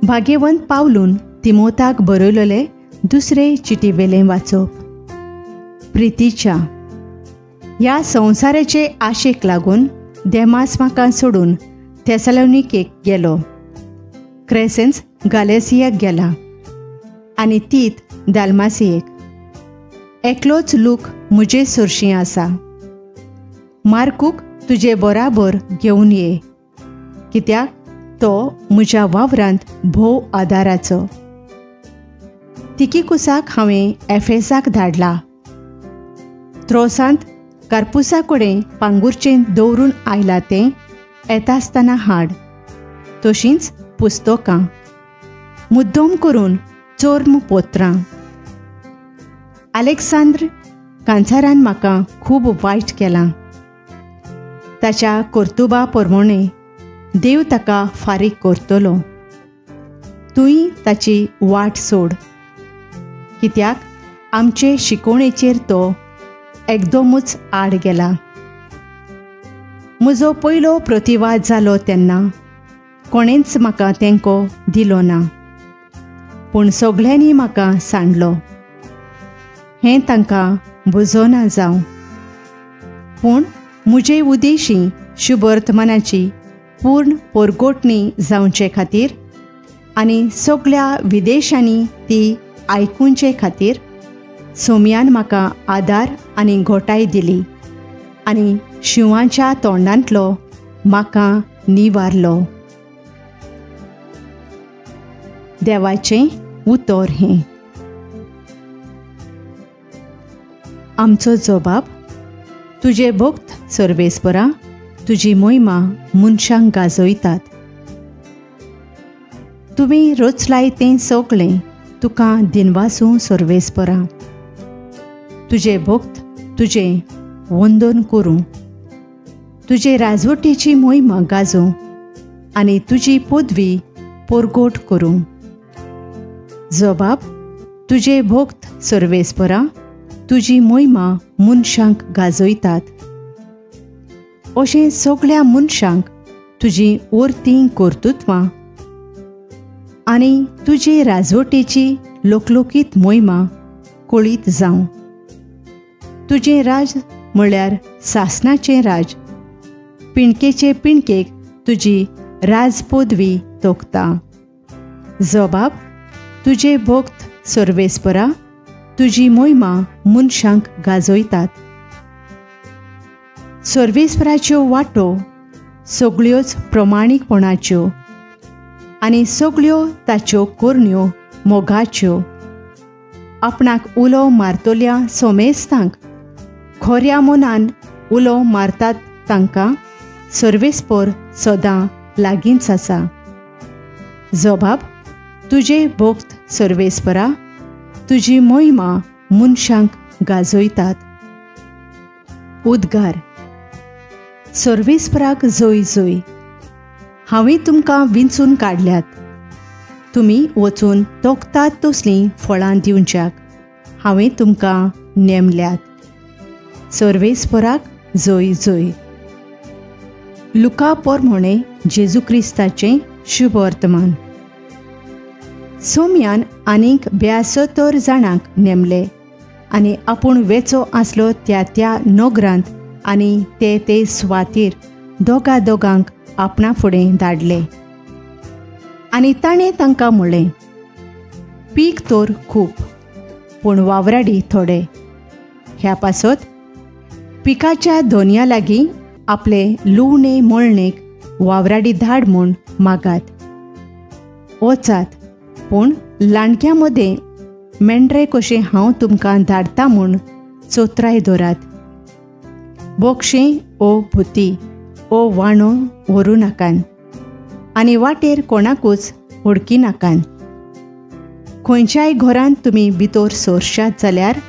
भाग्यवंत पावलून तिमोताक बरयलेले दुसरे चिटीवेलें वाचप. प्रितीच्या ह्या संवसाराचे आशेक लागून देमास म्हाका सोडून थेसलोनिकेक गेलो. क्रेसेन्स गालेसियाक गेला आनी तीत दालमासियेक. एकलोच लूक म्हजे सरशीं आसा. मार्कूक तुजे बराबर घेवन ये, कित्याक तो म्हज्या वावरांत भोव आदाराचो. तिकिकुसाक हांवें एफेसाक धाडला. त्रोसांत कार्पुसा कडेन पांगुरचें दवरून आयलां तें येतासतना हाड. तशींच पुस्तकां, मुद्दम करून चोर्म पोत्रां. आलेक्सांद्र कांसारान म्हाका खूब वायट केलां. ताच्या कर्तुबा प्रमाणें देव ताका फारीक करतलो. तूंय ताची वाट सोड, कित्याक आमचे शिकोवणेचेर तो एकदमूच आड गेला. म्हजो पयलो प्रतिवाद जालो तेन्ना कोणेंच म्हाका तेंको दिलो ना, पूण सगळ्यांनी म्हाका सांडलो. हें तांकां बुजोना जावं, पूण म्हजे उद्देशी शुभवर्तमानाची पूर्ण पोरगोटणी जावचे खातीर आनी सगळ्या विदेशांनी ती आयकुचे खातीर सोम्यान म्हाका आदार आनी घोटाय दिली आनी शिंवाच्या तोंडांतलो म्हाका निवारलो. देवाचें उतर हें. आमचो जबाब. तुजे भक्त सर्वेस्परा तुजी मोहिमा मनशांक गाजयतात. तुमी रचलाय तें सगळें तुका दिनवासूं सर्वेस्परा. तुजे भक्त तुजें वंदन करूं, तुजे राजवटीची मोहिमा गाजोवं आनी तुजी पदवी परगट करूं. जबाब. तुजे भक्त सर्वेस्परा तुजी मोहिमा मनशांक गाजयतात. अशें सगळ्या मनशांक तुजी ओर्तीं कर्तृत्वां आनी तुजे राजवटीची लोकलोकीत मोहिमा कळीत जावं. तुजें राज म्हळ्यार सासणाचें राज, पिणकेचे पिणकेक तुजी राजपदवी तोखता. जबाब. तुजे भक्त सर्वेस्परा तुजी मोहिमा मनशांक गाजयतात. सर्वेस्पराच्यो वाटो सगळ्योच प्रमाणीकपणाच्यो आनी सगळ्यो ताच्यो करण्यो मोगाच्यो. आपणाक उलो मारतल्या सोमेस्तांक खोऱ्या मनान उलो मारतात तांकां सर्वेस्पर सदां लागींच आसा. जबाब. तुजे भक्त सर्वेस्परा तुजी मोहिमा मनशांक गाजयतात. उद्गार. सर्वेस्पराक जय जय. हांवें तुमकां विंचून काडल्यात, तुमी वचून तोखतात तसलीं फळां दिवच्याक हांवें तुमकां नेमल्यात. सर्वेस्पराक जय जय. लुका पोरमोणे जेजू क्रिस्ताचें शुभवर्तमान. सोम्यान आनीक 72 जाणांक नेमले आनी आपूण वेचो आसलो त्या त्या नगरांत आनी ते ते सुवातेर दोगा दोगांक आपणा फुडें धाडले. आनी ताणें तांकां म्हणलें, पीक तर खूब पूण वावराडी थोडे. ह्या पासत पिकाच्या दोनया लागीं आपले लुवणे मळणेक वावराडी धाड म्हूण मागात. वचात, पूण लांडग्यां मदें मेंढरे कशें हांव तुमकां धाडटा म्हूण चोत्राय दवरात. बोक्षें ओ भुती ओ वाणो व्हरूं नाकान आनी वाटेर कोणाकूच हुडकी नाकान. खंयच्याय घरांत तुमी भितर सोरशात जाल्यार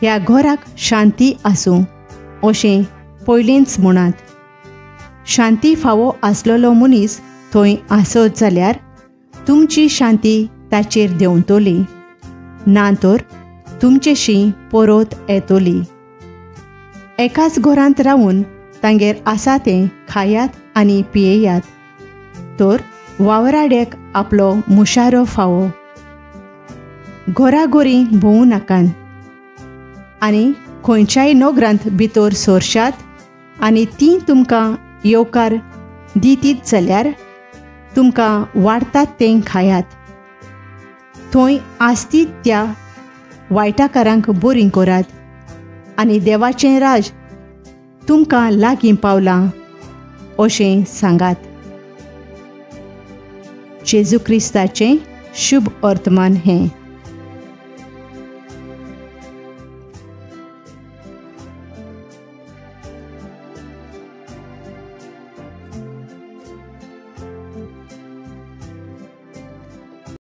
ह्या घराक शांती आसूं अशें पयलींच म्हणात. शांती फावो आसलेलो मनीस थंय आसत जाल्यार तुमची शांती ताचेर देंवतली, ना तर तुमचेशी परत येतली. एकाच घरांत रावून तांगेर आसा तें खायात आनी पियेयात, तर वावराड्याक आपलो मुशारो फावो. घराघोरी भोंवू नाकात आनी खंयच्याय नगरांत भितर सोरशात आनी तीं तुमकां येवकार दितीत जाल्यार तुमकां वाडटात तें खायात. थंय आसतीत त्या वायटाकारांक बरीं करात आनी देवाचें राज तुमकां लागीं पावलां अशें सांगात. जेजू क्रिस्ताचें शुभ वर्तमान हें.